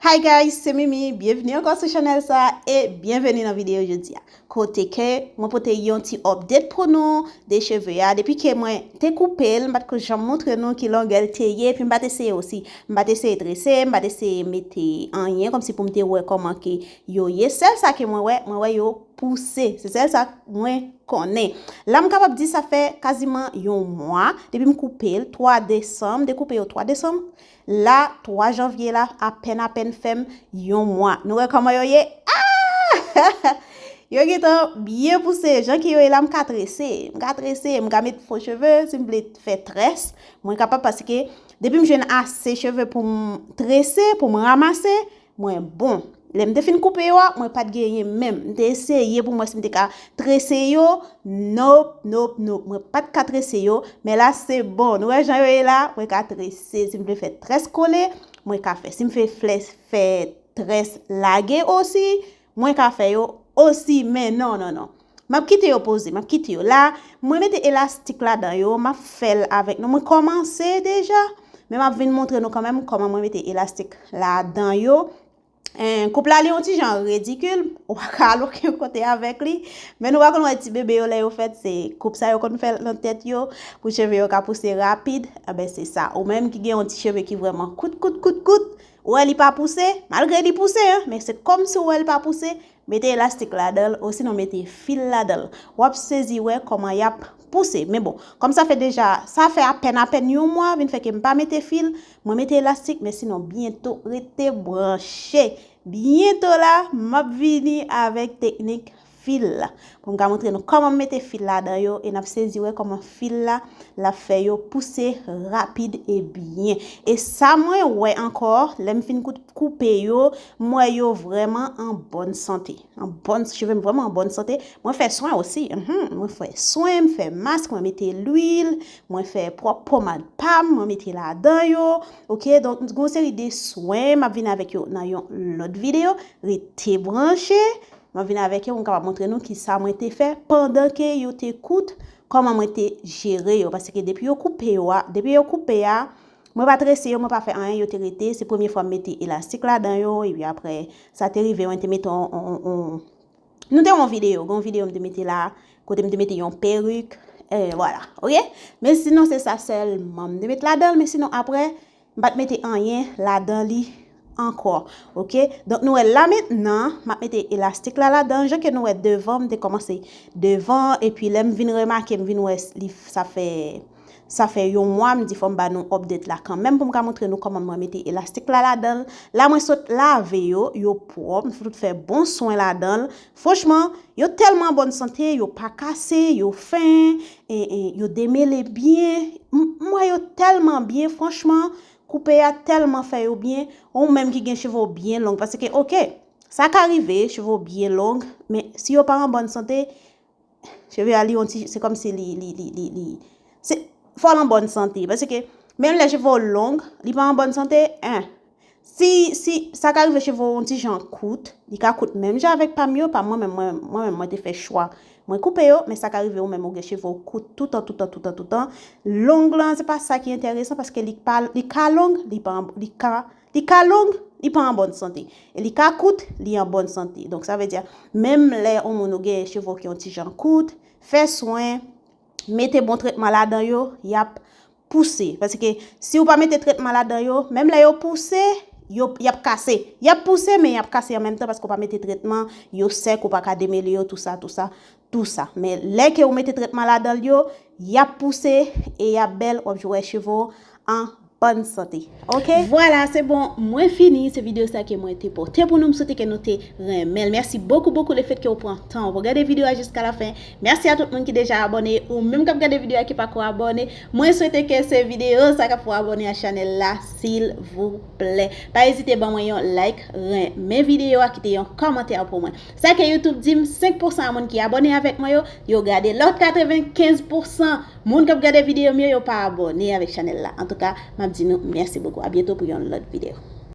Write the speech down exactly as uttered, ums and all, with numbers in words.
Hi guys, se Mimi, byenveni ankò sou chanèl sa e byenveni nan videyo jodi a. Kote ke mwen pote yon ti update pou nou de cheve a. Depi ke mwen te koupe l, m pa t ko janm montre nou ki longè l te ye, epi m pa t eseye osi. M pa t eseye trese, m pa t eseye mete anyen, kòmsi pou m te wè kòman ke yo ye. Sèl sa ke mwen wè, mwen wè yo pouse. Se sèl sa mwen konnen. La, m kapab di sa fè kaziman yon mwa depi m koupe l, twa desanm, m te koupe yo twa desanm. La, twa janvye la, apèn, apèn fè m yon mwa. Nou wè kòman yo ye? Ah! Yo gentan byen pouse. Jan ke yo ye la, m ka trese. M ka trese, m ka met fo cheve, si m vle fè très. Mwen kapab paske depi m jwenn ase cheve pou m trese, pou m ranmase, mwen bon. Lè m te fin koupe yo a, mwen pa t genyen menm. M te eseye pou m wè si m te ka trese yo. Nope, nope, nope. Mwen pa t ka trese yo. Men la, se bon. Nou wè jan yo ye la, mwen ka trese. Si m vle fè très kole, mwen ka fè. Si m vle fè, fè très lage osi, mwen ka fè yo osi. Men non, non, non. M ap kite yo poze, m ap kite yo la. Mwen mete elastik ladan yo, m ap fè l avèk nou. Mwen kòmanse deja, men m ap vin montre nou kanmenm kòman mwen mete elastik ladan yo. En, koup la, li yon ti jan ridikil, ou pa ka al okenn kote avèk li. Men nou pa konn wè ti bebe yo, lè yo fèt, se koup sa yo konn fè nan tèt yo, pou cheve yo ka pouse rapid. Enben, se sa. Ou menm ki gen yon ti cheve ki vrèman kout, kout, kout, kout, ou wè li pa pouse, malgre li pouse, en, men se kòmsi ou wè li pa pouse, mete elastik ladan l, osinon mete fil ladan l. W ap sezi wè kòman y ap pouse. Men bon, kòm sa fè deja, sa fè apèn, apèn yon mwa, vin fè ke m pa mete fil, mwen mete elastik, men sinon, byento, rete branche. Byento la, m ap vini avèk teknik fil la. Pou m ka montre nou kòman m mete fil ladan yo, e n ap sezi wè kòman fil la, l ap fè yo pouse rapid e byen. E sa mwen wè ankò, lè m fin kout-, koupe yo, m wè yo vrèman an bòn sante. An bòn, cheve m vrèman an bòn sante. Mwen fè swen osi. Mhm. Mwen fè swen, m fè mask, mwen mete lwil, mwen fè pwòp pomad pa m, mwen mete ladan yo. Oke, donk, gon seri de swen, m ap vin avèk yo nan yon lòt videyo. Rete branche. Mwen vin avèk yo pou m kapab montre nou ki sa mwen te fè pandan ke yo te kout, kòman mwen te jere yo. Paske depi yo koupe yo a, depi yo koupe a, mwen pa trese yo, mwen pa fè anyen, yo te rete. Se premye fwa m mete elastik ladan yo, epi apre, sa te rive, mwen te mete on, on, on, on, nou te yon videyo, yon videyo m te mete la, kote m te mete yon perik, e vwala, oke? Men sinon, se sa sèlman m te mete ladan l, men sinon, apre, m pa t mete anyen ladan li ankò, oke? Donk, nou wè la mentnan, m ap mete elastik la ladan, jan ke nou wè devan, m te kòmanse devan, epi lè m vin remake, m vin wè li, sa fè, sa fè yon mwa, m di fò m ba nou update la kanmenm pou m ka montre nou kòman mwen mete elastik la ladan l. La, mwen sot lave yo, yo pwòp, m tout fè bon swen ladan l. Franchman, yo tèlman an bòn sante, yo pa kase, yo fen, e, e, yo demele byen. M, m wè yo tèlman byen, franchman, koupe a tèlman fè yo byen. Ou menm ki gen cheve w byen long, paske, oke, sa ka rive, cheve w byen long, men si yo pa an bòn sante, cheve a li yon ti, se kòmsi li, li, li, li, li, se, fò l an bòn sante. Paske, menm lè cheve w long, li pa an bòn sante, en, si, si, sa ka rive cheve w yon ti jan kout, li ka kout menm jan avèk pa m yo, pa mwen menm, mwen, mwen menm, mwen te fè chwa. Mwen koupe yo, men sa ka rive ou menm ou gen cheve w kout toutan, toutan, toutan, toutan. Long lan, se pa sa ki enteresan paske li pa, li ka long, li pa, li ka, li ka long, li pa an bòn sante. E li ka kout, li an bòn sante. Donk, sa vle di, menm lè yon moun ou gen cheve w ki yon ti jan kout, fè swen, mete bon tretman ladan yo, y ap pouse. Paske si ou pa mete tretman ladan yo, menm lè yo pouse, yo, y ap kase. Y ap pouse, men y ap kase an menm tan paske ou pa mete tretman, yo sèk, ou pa ka demele yo, tou sa, tou sa, tou sa. Men lè ke ou mete tretman ladan l yo, y ap pouse e y ap bèl, w ap jwe cheve w an bòn sante. Oke? Vwala, se bon, mwen fini. Se videyo sa ke mwen te pote pou nou. M swete ke nou te renmen l. Mèsi bokou, bokou lefèt ke w pran tan w pou gade videyo a jiska la fen. Mèsi a tout moun ki deja abòne. Ou menm k ap gade videyo a ki pako abòne, mwen swete ke se videyo sa k ap fè w abòne a chanèl la, silvouplè. Pa ezite ban mwen yon like, renmen videyo a, kite yon kòmantè pou mwen. Sa ke YouTube di m, senk pousan a moun ki abòne avèk mwen yo, yo gade. Lòt katrevenkenz pousan moun k ap gade videyo m yo, yo pa abòne avèk chanèl la. Antouka, m ap di nou mèsi bokou. A byento pou yon lòt videyo.